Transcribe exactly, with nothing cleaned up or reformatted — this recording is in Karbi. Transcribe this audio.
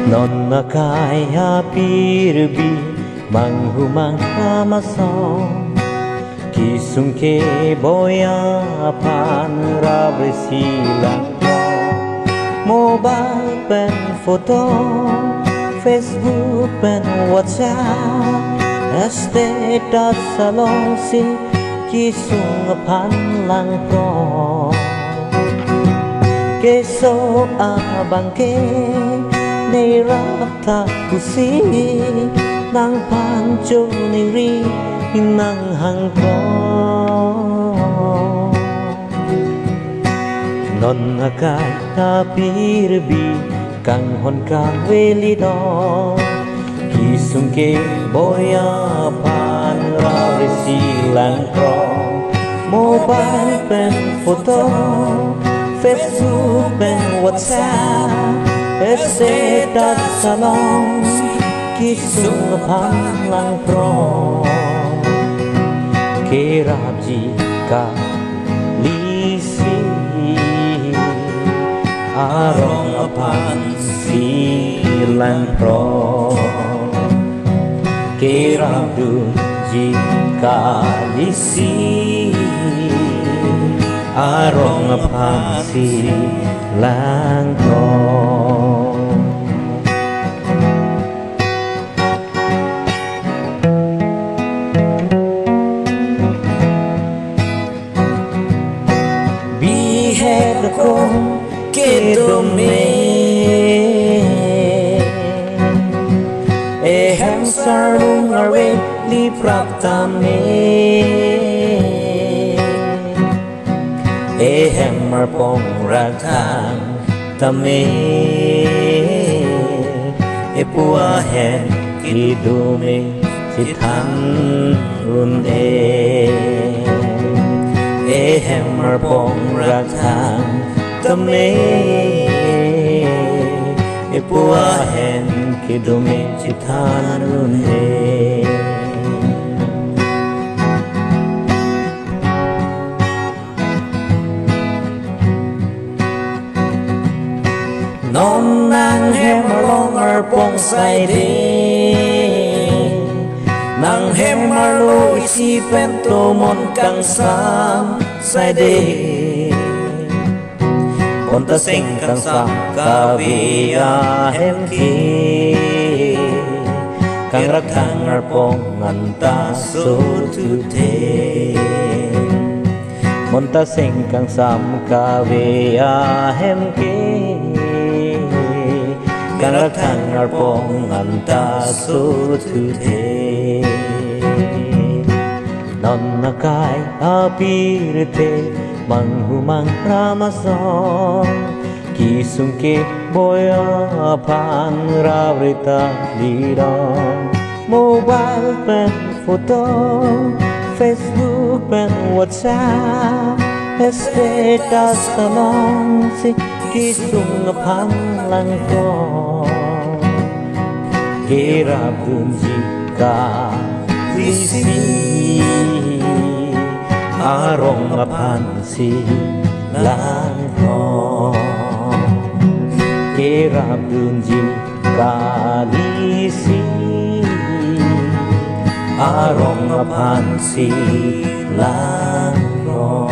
Non akai apirbi manghumang amasong, kesung keboi aphan ravresi lang. Mobile pen photo, Facebook pen WhatsApp, status alongsi kesung aphan langpro. Keso abangke ne rap ta kusi, nangphan choningri nanghangpro. Non akai apirbi kanghon kaveli do, kesung keboi aphan ravresi langpro. Mobile pen photo, Facebook pen WhatsApp, status along kesung aphan langpro. Kerapji kalisi, arong aphansi langpro. Kerapdunji kalisi, arong aphansi langpro. Bihek akong kedome, ehem sarlung arve liprap tame, ehem arpong rakthang tame, epo ahem kedome chethan un-e. Ehem arpong rakthang tame, epo ahem kedome chethan un-e. Non nanghem arlong arpong saide, nanghem arlo isi pen tomon kangsam saide. Bonta seng kangsam kave ahem ke, kangrakthang arpong anta sothu the. Bonta seng kangsam kave ahem ke, kangrakthang arpong anta sothu the. Non akai apirthe manghumang amasong, kesung keboi aphan ravre ta lidong. Mobile pen photo, Facebook pen WhatsApp, status alongsi kesung aphan langpro. Kerapdunji kalisi, arong aphansi langpro. Kerapdunji kalisi, arong aphansi langpro.